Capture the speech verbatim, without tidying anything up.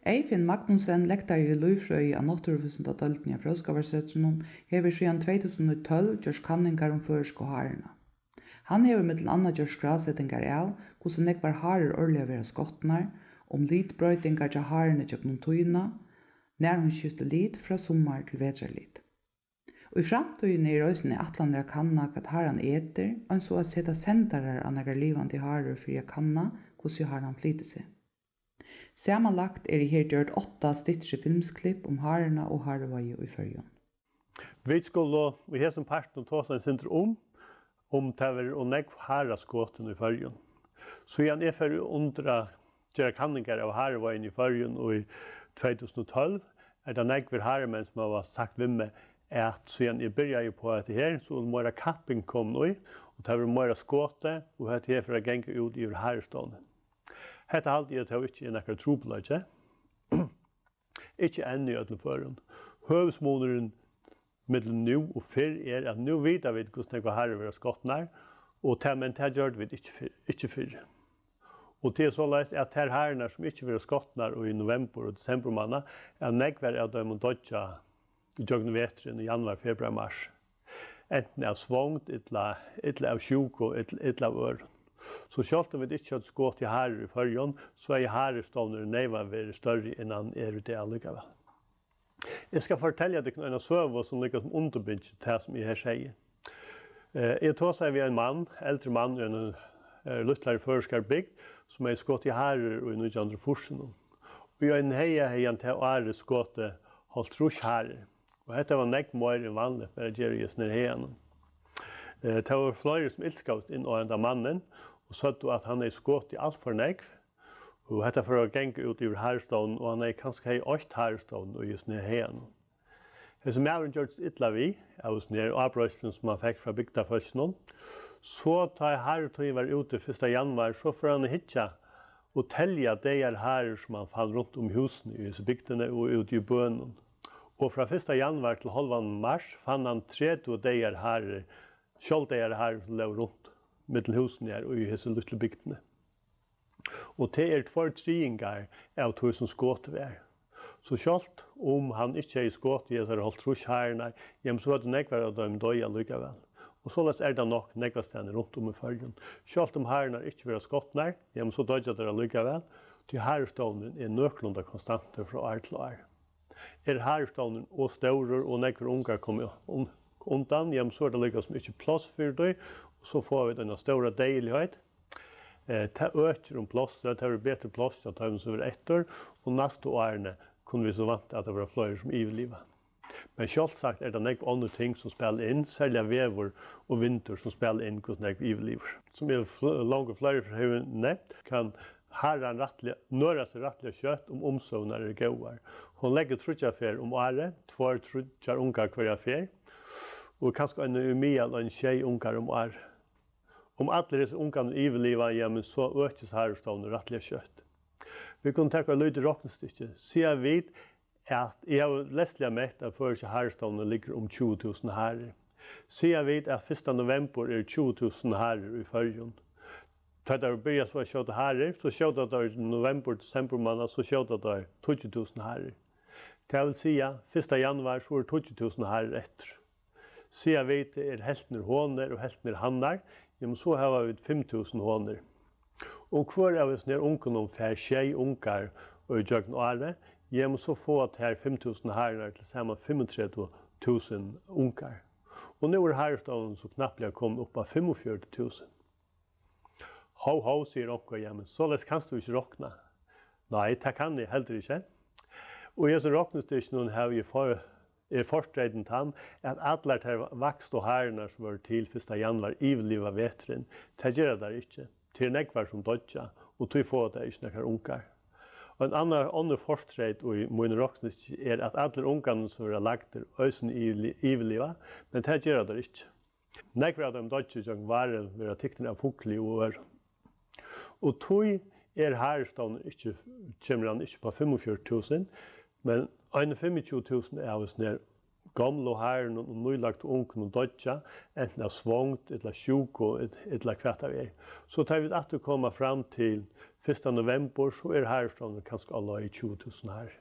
Eyfinn Magnussen, lektari í lívfrøði á Náttúruvísindadeildini á Fróðskaparsetrinum, hevur síðan tvey túsund og tólv gjørt kanningar um føroysku haruna. Hann hevur millum annað gjørt skrásetingar av, hvussu nógvar harur árliga verða skotnar, um litbroytingar hjá haruni gjøgnum tíðina, nær hon skiftir lit frá summar til vetrarlit. Í framtíðini eru eisini ætlanir at kanna, hvat haran etur, eins og at seta sendarar á nakrar livandi harur fyri at kanna, hvussu haran flytur seg. Samanlagt eru her gjørd átta styttri filmsklipp um haruna og haruveiðu í Føroyum. Vit skulu í hesum partinum tosa eitt sindur um, um tað verður ov nógv hara skotin í Føroyum. Síðan eg fór undir at gera kanningar av haruveiðum í Føroyum í tvey túsund og tólv, er tað nógvir harumenn, sum hava sagt við meg, at síðan eg byrjaði upp á hetta her, so er meira kapping komin í, og tað verður meira skotið, og hetta her fer at ganga út yvir harustovnin. Hetta haldi eg tó ikki er nakar trupulleiki. Ikki enn í øllum førum. Høvuðsmunurin millum nú og fyrr er, at nú vita vit, hvussu nógvar harur verða skotnar, og tað, men tað gjørdu vit ikki fyrr, ikki fyrr. Og tað er soleiðis, at tær harurnar, sum ikki verða skotnar í novembur og desembur mánað, at nógvar av teimum doyggja ígjøgnum veturin í januar, februar, mars. Antin av svongd, ella, ella av sjúku, ella, ella av øðrum. So sjálvt um vit ikki høvdu skotið harur í Føroyum, so hevði harustovnurin neyvan verið størri, enn hann er í dag allíkavæl. Eg skal fortelja tykkum eina søgu, sum líka sum undirbyggir tað, sum eg her segði. Eh, eg tosaði við ein mann, eldri mann, í eini, eh, lítlari føroyskari bygd, sum hevði skotið harur í nítjan hundrað og fýrsunum. Og í einum haga hevði hann tað árið skotið hálvtrýss harur. Og hetta var nógv meira enn vanligt var at gera í hesum her haganum. Eh, tað vóru fleiri, sum ilskaðust inn á henda mannin og søgdu, at hann hevði skotið alt for nógv, og hetta fór at ganga út yvir harustovnin, og hann hevði kanska hevði oytt harustovnin í hesum her haganum. Hesin maðurin gjørdist illa við av hesum her ábreiðslum, sum hann fekk frá bygdarfólkinum. So tá ið harutíðin var úti fyrsta januar, so fór hann at hyggja og telja dagar harur, sum hann fann runt um húsini í hesi bygdini og úti í bønum. Og frá fyrsta januar til hálvan mars fann hann tretivu dagar harur, sjálvdagar harur, sum lógu runt millum húsini her í hesi lítlu bygdini. Og tað er tveir triðingar av tí, sum skotið var. So sjálvt um hann ikki hevði skotið hesar hálvtrýss harurnar, jamen, so høvdu nógvar av teimum doyð allíkavæl. Og soleiðis er tað nokk nógvastaðni runt um í Føroyum. Sjálvt um harurnar ikki verða skotnar, jamen, so doyggja teir allíkavæl, tí harustovnurin er nøkulunda konstantur frá ár til ár. Er harustovnurin ov stórur og nógvir ungar koma un-, undan, jamen, so er tað líka sum ikki pláss fyri tí, og so fáa vit eina stóra deyðiligheit. Eh, tað økir um plássið, tað verður betri pláss hjá teimum, sum verða eftir, og næstu árini kunnu vit so vænta, at tað verða fleiri, sum yvirliva. Men sjálvsagt er tað nógv onnur ting, sum spæla inn, serliga veður og vindur, sum spæla inn, hvussu nógv yvirlivir. Sum eg fl-, longu fleiri ferð havi nevnt, kann haran rættiliga, nøra seg rættiliga skjótt, um umstøðurnar eru góðar. Hon leggur tríggjar ferð um árið, tveir, tríggjar ungar hvørja ferð, og kanska ein, í miðal ein sjey ungar um árið. Um allir hesir ungarnir yvirliva, jamen, so økist harustovnurin rættiliga skjótt. Vit kunnu taka eitt lítið roknistykki. Siga vit, at eg havi lestiliga mett, at føroyski harustovnurin liggur um tjúgu túsund harur. Siga vit, at fyrsta novembur eru tjúgu túsund harur í Føroyum. Tá teir byrja so at skjóta harur, so skjóta teir í novembur, desembur mánað, so skjóta teir tíggju túsund harur. Tað vil siga, fyrsta januar, so eru tíggju túsund harur eftir. Siga vit, tað er helvtin eru honur og helvtin eru hannar, jamen, so hava vit fimm túsund honur. Um hvør av hesum her ungunum fær sjey ungar í gjøgnum árið, jamen, so fáa tær fimm túsund harurnar til saman fimmogtretivu túsund ungar. Og nú er harustovnurin so knappliga komin upp á fimmogfjøruti túsund. Ho, ho, sigur onkur, jamen, soleiðis kanst tú ikki rokna. Nei, tað kann eg heldur ikki. Og í hesum roknistykkinum havi eg for-, er fortreytin tann, at allar tær vakstu harurnar, sum vóru til fyrsta januar, yvirliva veturin. Tað gera tær ikki. Tað eru nógvar, sum doyggja, og tí fáa tær ikki nakrar ungar. Ein annar, onnur fortreyt í mínum roknistykki er, at allir ungarnir, sum verða lagdir, eisini yvirli-, yvirliva, men tað gera tær ikki. Nógvir av teimum doyggja ígjøgnum várið, verða tiknir av fugli og øðrum. Og tí er harustovnurin ikki, kemur hann ikki upp á fimmogfjøruti túsund, men einogfimmogtjúgu túsund av hesum her gomlu harunum og nýlagdu ungunum doyggja, antin av svongd ella sjúku ell-, ella hvat tað er. So tá vit aftur koma fram til fyrsta novembur, so er harustovnurin kanska á leið tjúgu túsund har.